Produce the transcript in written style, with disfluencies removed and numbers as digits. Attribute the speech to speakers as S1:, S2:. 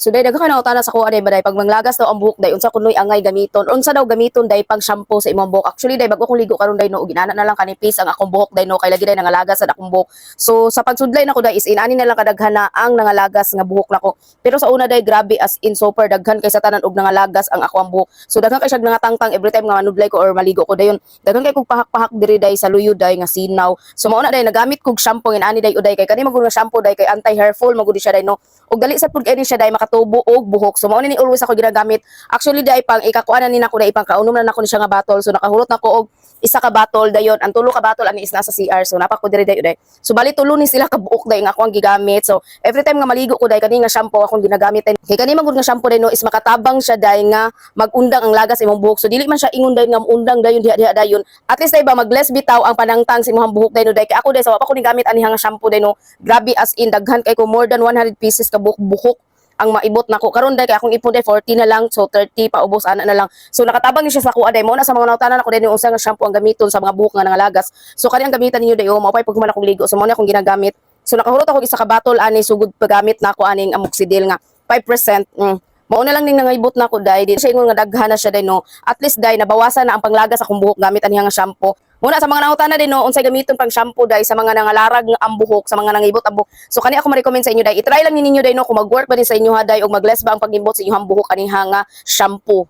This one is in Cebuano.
S1: So day, daghan ka na sa kuha day ba day, pag manglagas daw ang buhok day, unsa kunoy angay gamiton? Unsa daw gamiton day pang shampoo sa imong buhok? Actually day, bago kong ligo karon day no, ginana na lang kanipis ang akong buhok day no, kay lagi day nangalagas sa akong buhok. So sa pagsudlay nako day is inani na lang kadaghan na ang nangalagas nga buhok nako. Pero sa una day, grabe, as in super daghan kay sa tanan og nangalagas ang ako ang buhok. So daghan kay siya nangatangtang every time nga manudlay ko or maligo ko dayon. Daghan kay kog pahak-pahak diri day sa luyo day nga sinaw. So mao na day, nagamit kog shampoo inani day uday, kay kani man gud nga shampoo day kay anti hair fall man gud siya day no. Og dali sa pud kay ni siya day makatubo og buhok. So mao ni always ako ginagamit. Actually day, pang ikakuan na ni nako day, pang kaunom na nako ni siya nga bottle. So nakahulot nako og isa ka bottle dayon. Ang tulo ka bottle ani is nasa CR. So napa ko diri day uday. So bali tulo ni sila ka buok day nga ako ang gigamit. So every time nga maligo ko day, kani nga shampoo akong ginagamit day. Kay kani man gud nga shampoo day no is makatabang siya day nga magundang ang lagas imong buhok. So dili man siya ingon day nga undang dayon diha diha dayon. At least day ba, mag-less bitaw ang panangtang sa imong buhok day no day. Kay ako day, sa wa pa ko ni gamit ani nga shampoo day no. Grabe, as in daghan kay ko, more than 100 pieces ka buhok buhok ang maibot nako karon day, kay akong ipon day 40 na lang, so 30 paubos ana na lang. So nakatabang ni siya sa kuha day. Mo na sa mga nangutana nako day unsa nga shampoo ang gamiton sa mga buhok nga nangalagas, so kani ang gamitan ninyo day. Oh, mao pay pag human akong ligo, so mao na akong ginagamit. So nakahurot ako isa ka bottle ani, sugod paggamit nako aning minoxidil nga 5%. Mao na lang ning nangaibot nako day. Di siya ingon nga daghan na siya day no. At least day, nabawasan na ang panglagas akong buhok gamit ani nga shampoo. Muna sa mga nangutana din no, unsay gamiton pang shampoo day sa mga nangalarag nga ang buhok, sa mga nangibot ang buhok. So kani ako ma-recommend sa inyo day. I-try lang ni ninyo day no, kung mag-work ba din sa inyo ha day og mag-less ba ang pag-imbot sa inyong buhok kani nga shampoo.